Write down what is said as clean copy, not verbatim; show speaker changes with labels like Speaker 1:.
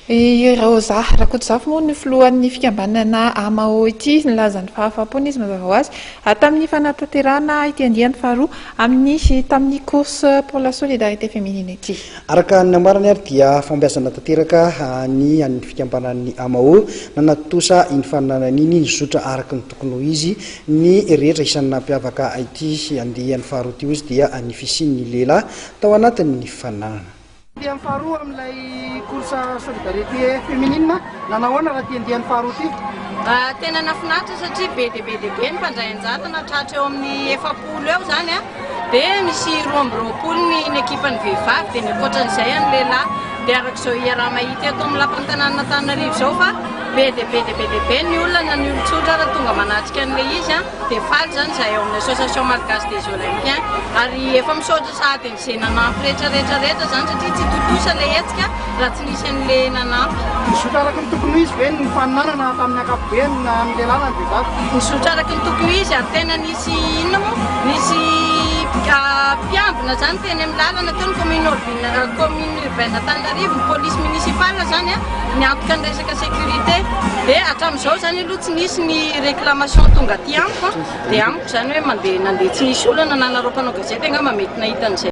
Speaker 1: I Rosa Rakotozafy moa no filohan'ny fikambanana AMAO ity. Nilaza ny fahafaham-pony izy mazava ho azy tamin'ny fanatanterahana ity andiany faharoa amin'ny tamin'ny Course pour la solidarité féminine ity.
Speaker 2: Araka ny nambarany ary dia fahombiazana tanteraka ny an'ny fikambanan'ny AMAO nanatontosa iny faninanana iny. Nizotra araka ny tokony ho izy ny rehetra. Isan'ny nampiavaka ity andiany faharoa ity izy dia ny fisian'ny lehilahy tao anatin'ny faninanana.
Speaker 3: Andiany faharoa amin'ilay course solidarité féminine, nanahoana raha ty andiany faharoa ty?
Speaker 4: Tena nafinaritra satria be dia be dia be ny mpandray anjara, nahatratra eo amin'ny 40 eo zany a, dia misy 22 ny ekipan'ny vehivavy, dia ny ankoatran'izay any lehilahy. Dia arak'izao iaraha-mahita eto amin'ny lapan'ny Antananarivo zao fa be dia be dia be dia be ny olona, na ny olon-tsotra raha tonga manatrika an'ilay izy a, dia faly zany zahay ao amin'ny Association Malgache des Olympiens ary efa misaotra sahady an'izay nanampy rehetra rehetra zany satria tsy tontosa ilay hetsika raha tsy nisy an'le nanampy.
Speaker 3: Nizotra araka ny tokony ho izy ve ny faninanana tamin'ny ankapobeny, na ny lehilahy na ny vehivavy?
Speaker 4: Nizotra araka ny tokony ho izy ary tena nisy, inona moa, nisy mpiambina zany teny amin'ny lalana teo, ny commune urbaine Antananarivo, ny police municipale zany a niantoka ny resaka sécurité. Dia hatramin'izao zany aloha tsy nisy ny réclamation tonga aty amiko a, dia amiko zany hoe mandeha nandeha tsy nisy olana. Na nareo mpanao gazety angamba mety nahita an'izay.